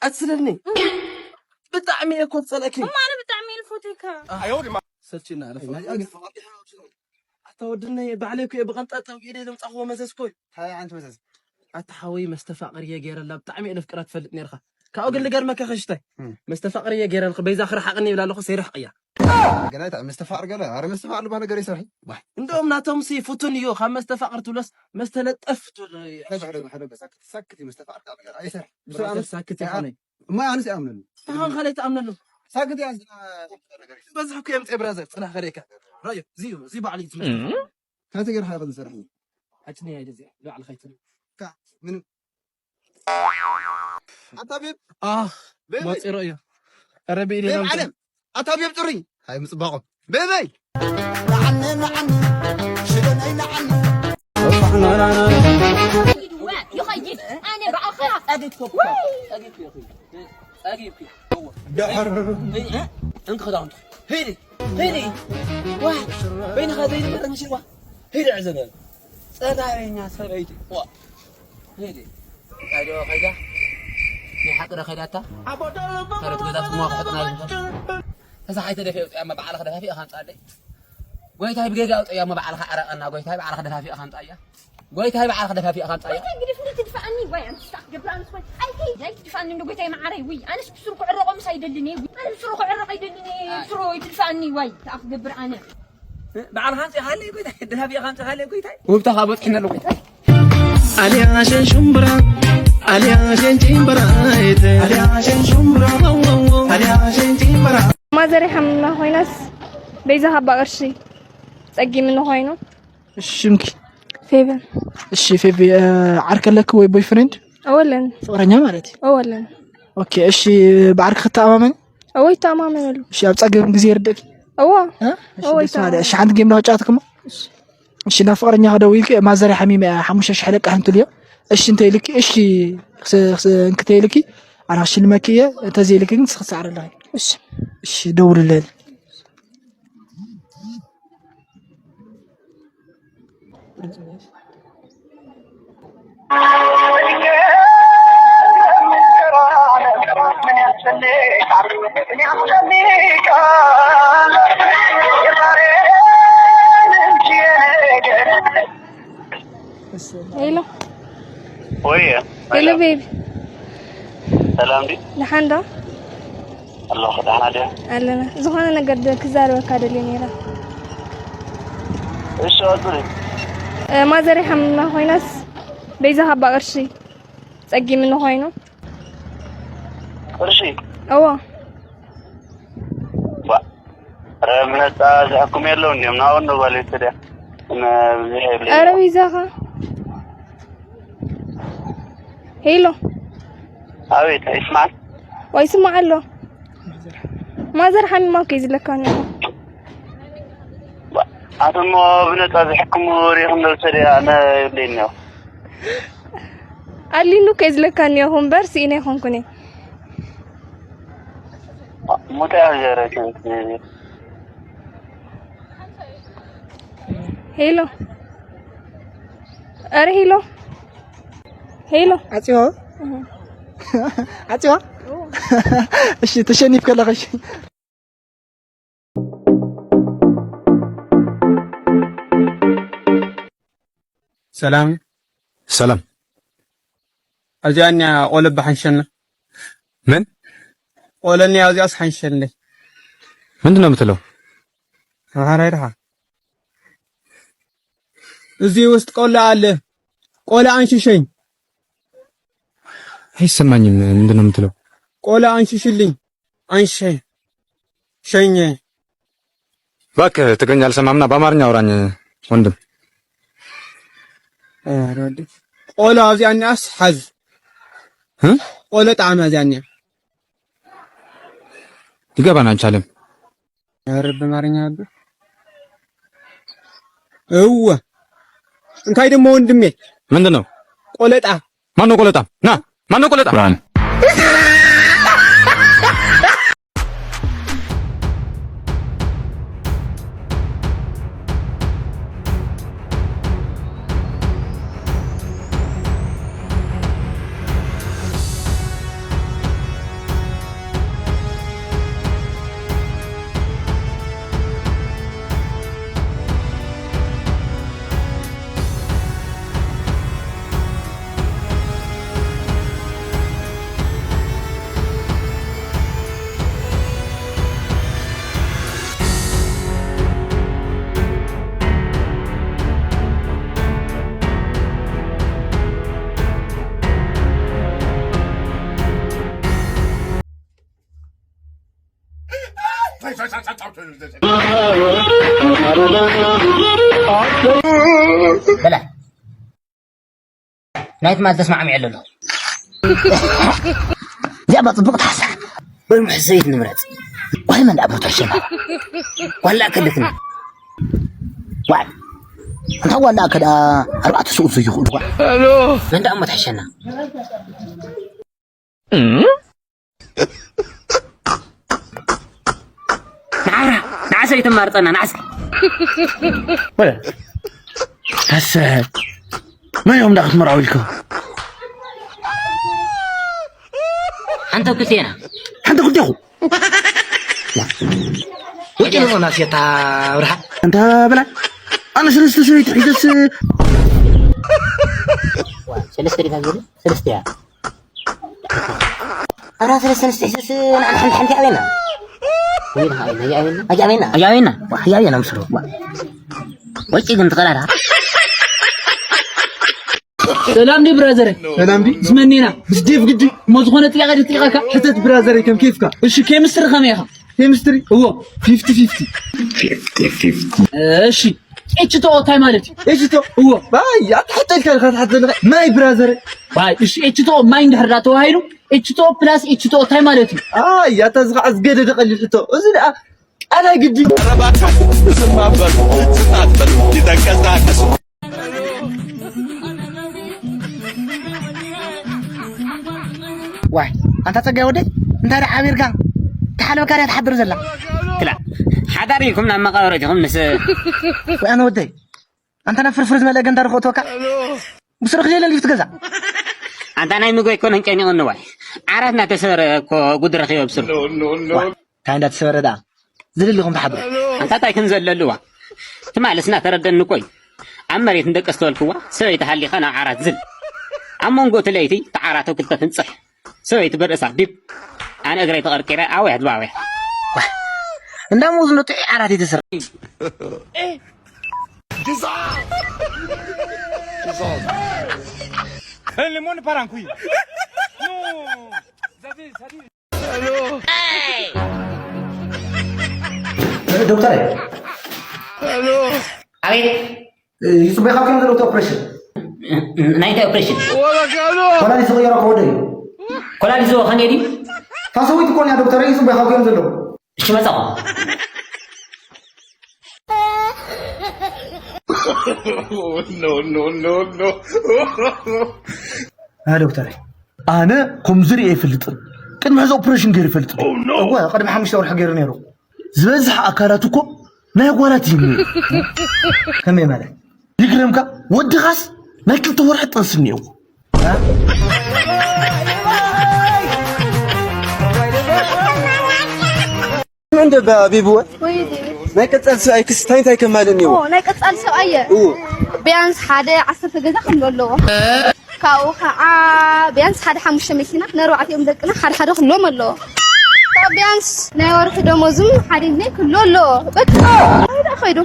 ኣትስለኒ። ብጣዕሚ እየ እኮ ዝጸልእኪ። እሞ ኣነ ብጣዕሚ እየ ዝፈትወካ። ሰልችና ኣለፈ። ኣታ ወድነይ፣ ባዕለይ እኮ እየ ብቐንጣጣ ኣውጊደ ዘምጻኹዎ መዘዝ እኮ እዩ። እንታይ ዓይነት መዘዝ? ኣታ ሓወይ፣ መስተፋቕር እየ ገይረላ፣ ብጣዕሚ እየ ነፍቅራ ትፈልጥ ነርካ። ካብኡ ግን ልገርመካ ከሽታይ። እም። መስተፋቕር እየ ገይረልኩ፣ በይዛ ክረሓቕኒ ይብላ ኣለኹ፣ ሰይረሕቕያ። ገና ይታ-፣ መስተፋቕር ገለ፣ ኣረ መስተፋቕር ልባ ነገር ይሰርሒ። ዋይ። እንደውም ናቶም ሲ ፍቱን እዩ፣ ካብ መስተፋቕር ትብለስ መስተለጠፍ ትብል። ሕደግ፣ ሕደግ፣ ሕደግ፣ ሳክት፣ ሳክት እዩ መስተፋቕር ካብ ነገር ኣይሰርሒ። ብስርዓት ሳክት ይኾነ። እሞ ኣነስ ይኣምነሉ። ተኻን ካልኣይ ትኣምነሉ። ሳክት እያ ዝና-፣ ነገር እዩ። በዝሕ እኮ የምጽእ ብራዘር፣ ጽናሕ ከደይካ። ራዮ፣ እዚ እዩ፣ እዚ ባዕሉ እዩ ዝመስል። እም። ካተገር ሓይቕ ዝሰርሕ እዩ። ሓጭን እያ፣ እዚ ባዕሉ ኸይትብል። ካ-፣ ምንም። ኣታ ቤብ። ኣህ፣ ቤበይ። ሞጺሮ እዩ። ኧረ ብኢድ ቤብ ኢና ዓለም። ኣታ ቤብ ጥሩይ። ሃይ ምጽባቖ። ቤበይ። ንዓኒ፣ ንዓኒ፣ ሽደነይ ንዓኒ። ይኸይድ፣ ኣነ ብኣኻ። ድሕር። እንክ ክዳውንቱ። ሂዲ፣ ሂዲ። ዋ፣ በይንኻ ዘይንበር መሲልዋ። ሂዲ ዕዘበ። ጸጋበኛ ሰበይቲ። ዋ። ሄደ። ካይዶ ካይዳ። ናይ ሓቂ ዶ ካይዳታ? ተረት ገዛ ጽሟ ክሕጥና ይብል። ተሳሓይ ተደፊ ኣውጽያ፣ እማ በዓልኻ ደፋፊ ኢኻ ኣምጻለይ። ጎይታይ ብጌጋ ኣውጽያ፣ እማ በዓልኻ ዓረቐና። ጎይታይ በዓልኻ ደፋፊ ኢኻ ኣምጻያ። ጎይታይ በዓልኻ ደፋፊ ኢኻ ኣምጻያ። ጎይታይ ግድፍ እንዲ ትድፋኣኒ፣ ዋይ፣ ኣንተ ስታክ ገብር ኣንስ፣ ዋይ። ኣይ፣ ከይ፣ ዳይ ትድፋኣኒ እንዶ ጎይታይ መዓረይ፣ ውይ። ኣነስ ብስሩ ክዕረቆ ምስ ኣይደልን እየ፣ ውይ። ኣነ ብስሩ ክዕረቅ ኣይደልን እየ፣ ብስሩ ይትድፋኣኒ፣ ዋይ። ተኣክ ገብር ኣነ። በዓል ኻንጺ ሃለ ጎይታይ፣ ደሃብ ኻንጺ ሃለ ጎይታይ። ውብታ ኻብ በጽሕና ኣሎ ጎይታይ። ኣልያ ሸንሹምብራ፣ ኣልያ ሸንጪምብራ፣ ኣልያ ሸንሹምብራ፣ ኣልያ ሸንጪምብራ። ማዘር ሓምና ኮይናስ በይዛ ሃባ ቅርሺ ጸጊምኒ ኮይኑ። እሺ፣ ሽምኪ? ፌቨን። እሺ፣ ፌቪ፣ እ፣ ዓርከ ኣለኪ ወይ ቦይፍሬንድ? እወለን። ፍቅረኛ ማለት እዩ? እወለን። ኦኬ፣ እሺ፣ ብዓርኪ ክትተኣማመኒ? እወ፣ ይተኣማመነሉ። እሺ፣ ኣብ ጸገም ግዜ ይርደእኪ? እወ። እ? እሺ፣ እወ፣ ደስ ይተኣማመን። እሺ፣ ሓንቲ ጌም ዳውጫትክሞ? እሺ። እሺ፣ ናብ ፍቅረኛ ከደው ኢልኪ፣ ማዘርያ ሓሚመ እያ፣ ሓሙሽተ ሽሕ ለቃሕ እንትልዮ። እሺ፣ እንተ ኢልኪ፣ እሺ፣ ክስ-፣ ክስ-፣ እንክተ ኢልኪ፣ ኣነ ክሽልመኪ እየ፣ እንተዘይ ኢልኪ ግን ንስኺ ትሰዕሪ ኣለኺ። እሺ። እሺ፣ ደውልለይ። ሄሎ። ወይ። ሄሎ ቤቢ። ሰላም ዲ? ደሓን ዶ? ኣለኹ፣ ደሓና ድያ? ኣለና። ዝኾነ ነገር ደ-፣ ክዛረበካ ደልየ ነይረ። እሺ፣ ቀጽሊ። እ፣ ማዘር ሓምና ኮይናስ በይዛ ሃባ ቅርሺ ጸጊምኒ ኮይኑ። ቅርሺ? እዎ። ባ-፣ ኧረ ብነጻ ዝሕክሙ የለውን ድዮም? ናብኡ እንዶ ጓል ቤት ድያ? ነ-፣ ብዙሕ የብለይ። ኧረ በይዛኻ። ሄሎ። ኣቤት፣ ኣይስማዕን? ወይ ስማዕ ኣሎ። ማዘር ሓሚማ እኮ እዩ ዝለካ እኒኦ። ኣቱሞ ብነጻ ዝሕክሙ ሪኢኹም ዶ ዝሰደያ? ኣነ የብለይን እኒኦ። ኣሊሉ እኮ እዩ ዝለካ እኒኦኹ እምበር ስኢነ ኣይኮንኩን እየ። ሙታ እያ ዘረከት። ሄሎ። ኧረ ሄሎ። ሄሎ። ዓጽዋ? እህ። ዓጽዋ? ኦ። እሺ፣ ተሸኒፍ ከለኸ እሺ። ሰላም። ሰላም። ኣብዚኣ እኒኣ ቆለ ኣባ ሓንሸልና። ምን? ቆለ እኒኣ ኣብዚኣስ ሓንሸልኒ። ምንድን ነው የምትለው? ኣምሓራይ ድኻ? እዚህ ውስጥ ቆለ አለ። ቆለ አንሽሸኝ። አይሰማኝም። ምንድን ነው የምትለው? ቆለ አንሽሽልኝ። አንሸኝ። ሸኘ። እባክህ ትግርኛ አልሰማምና በአማርኛ አውራኝ ወንድም። ኧረ ወዲ። ቆሎ ኣብዚኣ እኒኣስ ሓዝ። እ? ቆሎ ጣዕማ እዚኣ እኒኣ። ይገባን አልቻለም። ኧረ በአማርኛ ነበር። እወ። እንታይ ደሞ ወንድሜ? ምንድን ነው? ቆለጣ። ማነው ቆለጣ? ና፣ ማነው ቆለጣ? ራን። በላ ናይ ትማል ተስማዕሚዐ ኣለኹ። እዚኣ እባ ጽቡቕ ትሓሳ። ወይ ምሕሰይት ንምረጽ። ወይ መን ደኣ ቦታ ሸማ። ዋላ ከለትና። ዋይ። እንታ ዋላ ከዳ ኣርባዕተ ስዑት ዘይኽእሉ ዋ። መን ደኣ እሞ ትሕሸና። ንዓራ ንዓሰ ይትማርፀና ንዓሰ። ወለ። ታሰ። መን እዮም ደኣ ክትመርዓው ኢልካ? ሓንተ ክልቴና። ሓንተ ክልቴኹ። ውጭ ንመና ሴታ ብርሃ። እንተ በላ ኣነ ሰለስተ ሰበይቲ ሒዘስ። ሰለስተ ዲኻ ዝብል? ሰለስተ እያ። ኣራ ሰለስተ ንስተ ሒዘስ ንዓና ሓንቲ ሓንቲ ኣበየና? ወይ ንኻ ኣበየና? ኣበየና? ኣበየና? ኣበየና? ኣበየና? ኣበየና? ምስሉ። ወጭ ግን ትኸላላ። ሰላም ዲ ብራዘር። ሰላም ዲ። ዝመኔና ምስ ዴቭ ግዲ እሞ ዝኾነ ጥያቄ ድጥይቀካ ሕተት ብራዘር ከም ኬፍካ። እሺ ኬሚስትሪ ከመይ ኢኻ? ኬሚስትሪ እዎ ፊፍቲ ፊፍቲ። እሺ ኤች ቱ ኦ እንታይ ማለት እዩ? ኤች ቱ ኦ እዎ። ባይ ኣትሕተልካ ኢልካ ትሓት ዘለኻ ማይ ብራዘር። ባይ እሺ ኤች ቱ ኦ ማይ እንድሕር ዳ ተባሂሉ ኤች ቱ ኦ ፕላስ ኤች ቱ ኦ እንታይ ማለት እዩ? ኣይ ኣታ ዝኸዓ ዝገደደ ቀሊል ሕቶ እዚ ደኣ ቃላይ ግዲ። ኧረ እባክህ ዝም በሉ፣ ዝም ኣትበሉ፣ ይተንቀሳቀሱ። ዋይ ኣንታ ጸጋይ ወደይ እንታይ ደኣ ሓቢርካ ተሓልበካ ድያ ትሓድር ዘላ? ክላ ሓዳር ኢልኩም ናብ መቃብር እቲኹም ምስ ወይ ኣነ ወደይ ኣንታ ናብ ፍርፍር ዝመልአ ገንዳ ርኽእትወካ ብስሩ ክልለ ሊፍት ገዛ ኣንታ ናይ ምግቢ ኣይኮነን ጨኒቑኒ ዋይ ዓራት እናተሰበረ እኮ ጉድ ረኺበ ብስሩ እንታይ እንዳተሰበረ ደኣ ዝልልኹም ትሓብሩ ኣንታ እንታይ ክንዘለልዋ ትማልስ እናተረደኒ እኮ እዩ ኣብ መሬት እንደቀስ ተበልክዋ ሰበይቲ ሃሊኻ ናብ ዓራት ዝል ኣብ መንጎ እቲ ለይቲ ተዓራቶ ክልተ ትንፅሕ ሰበይቲ ብርእሳ ዲብ ኣነ እግረይ ተቐርቂረ ኣውያ ድባውያ እንዳ ሙዝ ንጥዑይ ዓራት እዩ ተሰራ Hey, le monde part en couille. Non. ዶክተር ኣቤት ይፅበካ ከም ዘለዉ ኦፕሬሽን ናይ እንታይ ኦፕሬሽን ኮላሊት ዝቕየሮ ከወደ እዩ ኮላሊት ዝወ ከመይ ድዩ ታሰዊት እኮ እያ ዶክተር ይፅበካ ከም ዘለዉ እሺ መፃኹ ዶክተር ኣነ ከምዚ ርእ ይፈልጥን ቅድሚ ሕዚ ኦፕሬሽን ገይሩ ይፈልጥ እወ ቅድሚ ሓሙሽተ ወርሒ ገይሩ ነይሩ ዝበዝሕ ኣካላት እኮ ናይ ኣጓላት እዩ ከመይ ማለት ይግረምካ ወድኻስ ናይ ክልተ ወርሒ ጥንሲ እኒአዎ እንደ ቢብወ ናይ ቀጻል ሰብኣይ ክስ እንታይ እንታይ ከማል እኒዎ ናይ ቀጻል ሰብኣየ ቢያንስ ሓደ ዓሰርተ ገዛ ክህሉ ኣለዎ ካብኡ ከዓ ቢያንስ ሓደ ሓሙሽተ መኪና ነርባዕቲኦም ደቅና ሓደ ሓደ ክህልዎም ኣለዎ ቢያንስ ናይ ወርሒ ደሞዝም ሓደ ሚልዮን ክህሉ ኣለዎ በቃ ከይዱ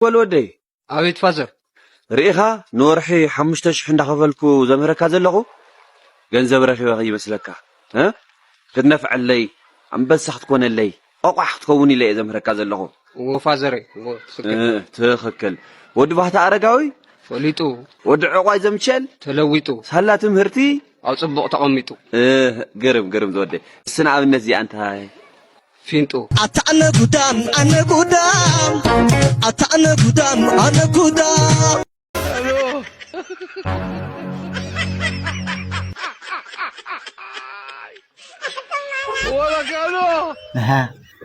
በል ወደይ። ኣቤት ፋዘር። ርኢኻ ንወርሒ ሓሙሽተ ሽሕ እንዳኸፈልኩ ዘምህረካ ዘለኹ ገንዘብ ረኺበ ከይመስለካ እ ክትነፍዐለይ ኣንበሳ ክትኮነለይ ቆቋሕ ክትከውን ኢለ እየ ዘምህረካ ዘለኹ። እዎ ፋዘረይ እዎ ትኽክል። እ ትኽክል። ወዲ ባህታ ኣረጋዊ ፈሊጡ። ወዲ ዕቋይ ዘምቸል ተለዊጡ። ሳላ ትምህርቲ ኣብ ጽቡቕ ተቐሚጡ። እ ግርም ግርም ዝወደይ። እስቲ ንኣብነት እዚኣ እንታይ ፊንጡ። ኣታ ኣነ ጉዳም ኣነ ጉዳም ኣታ ኣነ ጉዳም ኣነ ጉዳም። እሀ፣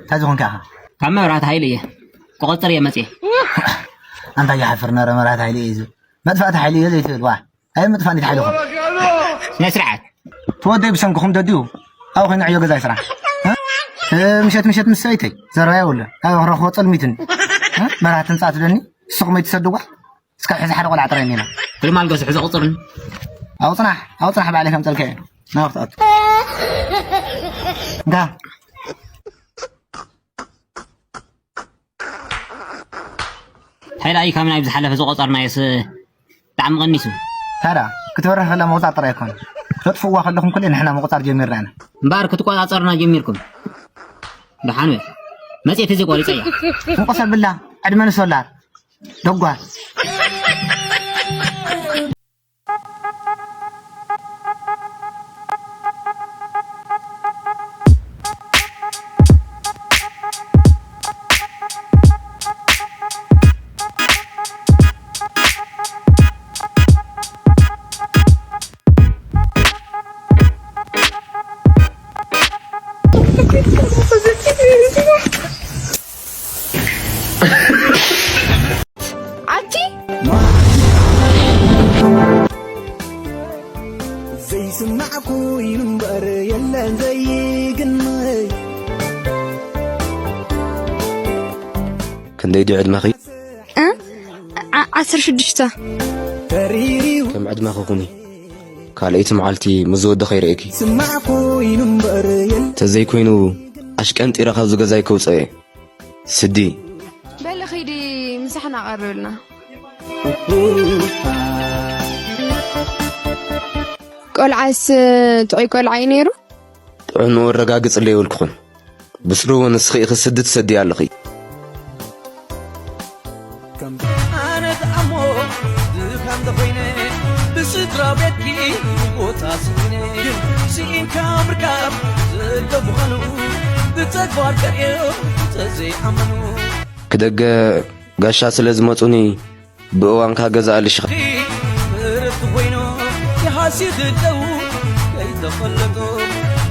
እንታይ ዝኾንካ ኢኻ? ካብ መብራህቲ ሃይለ እየ ክቖጽር እየ መጽየ። ኣንታ ይሓፍር ነረ መብራህቲ ሃይለ እየ ዝብል መጥፋእቲ ሓይሊ እየ ዘይትብል ዋ ኣየ ምጥፋእ እንዴት ሓይልኹም ስነ ስርዓት እቲ ወደይ ብሰንክኹም ደድዩ ኣብኡ ኮይኑ ዕዮ ገዛ ይስራሕ እ? እ፣ ምሸት ምሸት ምስ ሰበይተይ ዘረባ የብሉን ኣበይ ክረኽቦ ጸልሚትኒ እ? መብራህቲ ህንጻ ትደኒ ንስኹም ኣይትሰድዋ እስካብ ሕዚ ሓደ ቆልዓ ጥራይ እኒና። ትልማል ገሱ ሕዚ ቁፅርን። ኣብኡ ፅናሕ ኣብኡ ፅናሕ ባዕለይ ከምፀልካ እየ ናብኡ ክትኣቱ። እንካ። እንታይ ደኣ እዩ ካብ ናይ ዝሓለፈ ዝቆጸርናዮስ ብጣዕሚ ቀኒሱ። ታዲያ ክትበርህ ከላ ምቑጻር ጥራይ ኣይኮነን። ክተጥፍእዋ ከለኹም ኩሉ ንሕና ምቑጻር ጀሚርና ኢና። እምበኣር ክትቆጻጸሩና ጀሚርኩም። ደሓን በል። መጽሔት እዚ ቆሪጸያ። ስንቆ ሰብላ፣ ዕድመ ንሶላር። ደጓል። ኣቲ ዘይስማዕ ኮይኑ እምበር የለን ዘይግንይ። ክንደይ ድዩ ዕድመኺ? እ? ዓ-፣ ዓሰርተ ሽዱሽተ። ከም ዕድመኺ ኩኒ። ካልኣይቲ መዓልቲ ምስ ዝወዲ ከይርእየኪ። ስማዕ ኮይኑ እምበር የለን። ተዘይኮይኑ ኣሽቀንጢረ ካብዚ ገዛይ ከውፅኦ እየ። ስዲ። በሊ ኺዲ ምሳሕና ቀርብልና። ቆልዓስ ጥዑይ ቆልዓ እዩ ነይሩ? ጥዕንኡ ኣረጋግጽለይ ይብልክኹን። ብስሩ ንስኺ ኢኺ ስዲ ትሰድያ ኣለኺ። ኣነ ዝኣሞ ድኻም ተኾይነ ብስድራ ቤትኪ ቦታ ስኢነ። ስኢንካ ምርካብ ዘሎ ምዃኑ ብተግባር ከርእዮ ተዘይኣመኑ። ክደገ ጋሻ ስለ ዝመጹኒ ብእዋንካ ገዛእልሽኻ። ምርት ኮይኑ ይሃሲ ድደው ከይተፈለጡ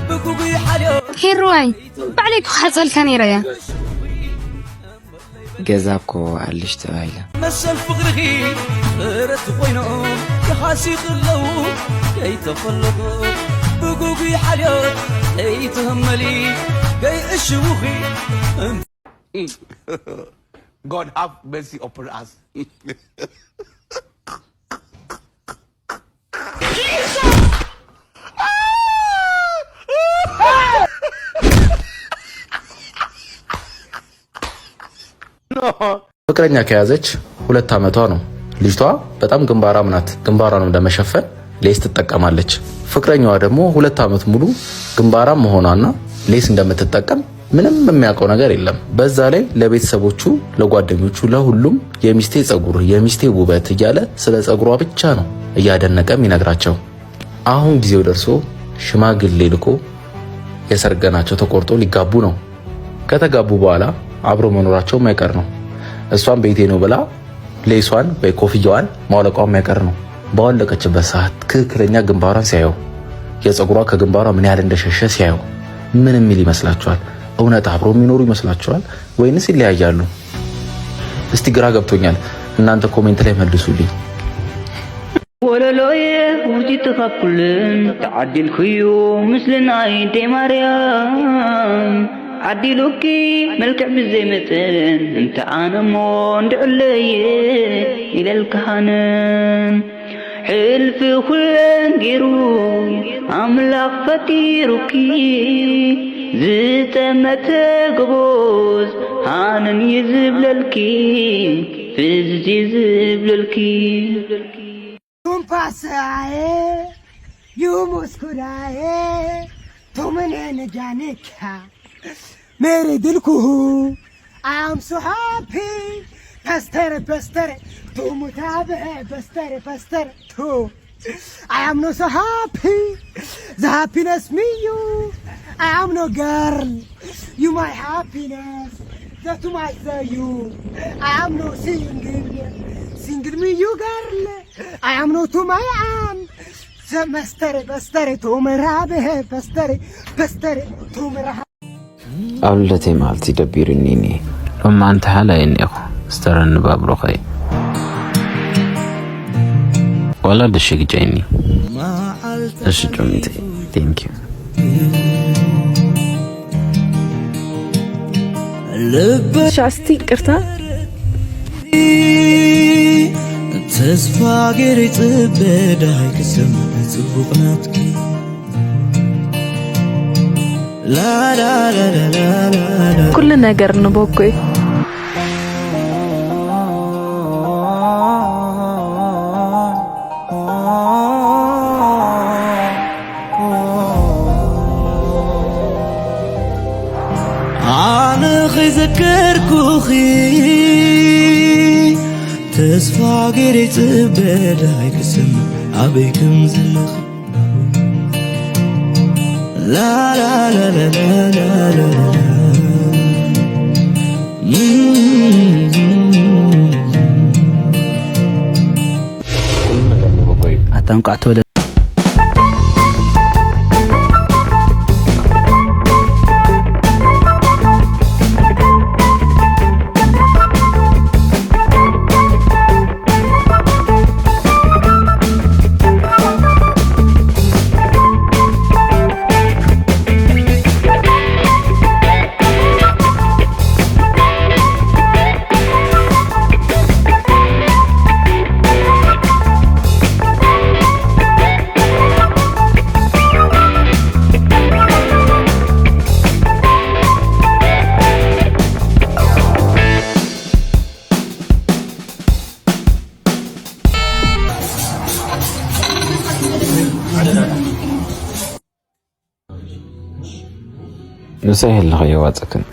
ብጉጉይ ሓልዮ። ሄሩዋይ፣ ባዕለይ ክሓጸልካ ነይረ እያ። ገዛ እኮ ኣልሽ ተባሂለ። መሰል ፍቕርኺ ምርት ኮይኑ ይሃሲ ድለው ከይተፈለጡ ብጉጉይ ሓልዮ ከይትህመሊ ከይእሽውኺ። God have mercy upon us. ፍቅረኛ ከያዘች ሁለት ዓመቷ ነው። ልጅቷ በጣም ግንባራም ናት። ግንባሯንም ለመሸፈን ሌስ ትጠቀማለች። ፍቅረኛዋ ደግሞ ሁለት ዓመት ሙሉ ግንባራም መሆኗና ሌስ እንደምትጠቀም ምንም የሚያውቀው ነገር የለም። በዛ ላይ ለቤተሰቦቹ፣ ለጓደኞቹ፣ ለሁሉም የሚስቴ ጸጉር፣ የሚስቴ ውበት እያለ ስለ ጸጉሯ ብቻ ነው እያደነቀ የሚነግራቸው። አሁን ጊዜው ደርሶ ሽማግሌ ልኮ የሰርገናቸው ተቆርጦ ሊጋቡ ነው። ከተጋቡ በኋላ አብሮ መኖራቸው የማይቀር ነው። እሷም ቤቴ ነው ብላ ሌሷን ወይ ኮፍያዋን ማውለቋ የማይቀር ነው። ባወለቀችበት ሰዓት ትክክለኛ ግንባሯን ሲያየው፣ የፀጉሯ ከግንባሯ ምን ያህል እንደሸሸ ሲያየው ምን የሚል ይመስላችኋል? እውነት አብሮ የሚኖሩ ይመስላችኋል ወይንስ ይለያያሉ? እስቲ ግራ ገብቶኛል። እናንተ ኮሜንት ላይ መልሱልኝ። ወለሎየ ውርቲቲ ካብ ኩልን ተዓዲልኩዩ፣ ምስሊ ናይ ኣደይ ማርያም ዓዲሉኪ፣ መልክዕ ብዘይ መጠን። እንተ ኣነ እሞ እንድዕለየ ኢለልካ ሃነን፣ ሕልፊ ኩለን ገይሩ ኣምላኽ ፈጢሩኪ፣ ዝጠመተ ጎቦዝ ሃነን እዩ ዝብለልኪ፣ ፍዝዝ እዩ ዝብለልኪ። ቱምፓሳዬ፣ ዩ ሙስኩራዬ፣ ቱምኔ ነጃኔካ፣ ሜሪ ድልኩሁ፣ I am so happy፣ ፐስተር፣ ፐስተር፣ ቱሙታብሀ፣ ፐስተር፣ ፐስተር፣ ቱ። I am not so happy, the happiness me you, I am no girl, you my happiness, the to my the you, I am no single, single me you girl. I am not to my am. ዘመስተረ በስተረ ቶመራብሀ በስተረ በስተረ ቶመራ። ኣብ ልደተይ መዓልቲ ደቢሩኒ እኒ። ሎማዓንቲ ሓላየ እኒኹ ስተረኒ ባብሮኸይ። ዋላ ደሽግጃይኒ። እሺ ጮሚተይ። Thank you። ልብ ሻስቲ ይቅርታ። ተስፋ ገይረ ይጽበ፣ ደሃይ ክሰምዕ ጽቡቕ ናትኪ። ላ ላ ላ ላ ላ ላ ላ። ኩሉ ነገር ንበጎ እዩ። ከይዘከርኩኺ ተስፋ ገይረ ይጽበ ደሃይ ክስምዕ ኣበይ ከም ዘለኺ። ላላላላላላላ። ኣታ እንቋዕ ተወለድካ። ምሳይ ህልኸ የዋፅክን።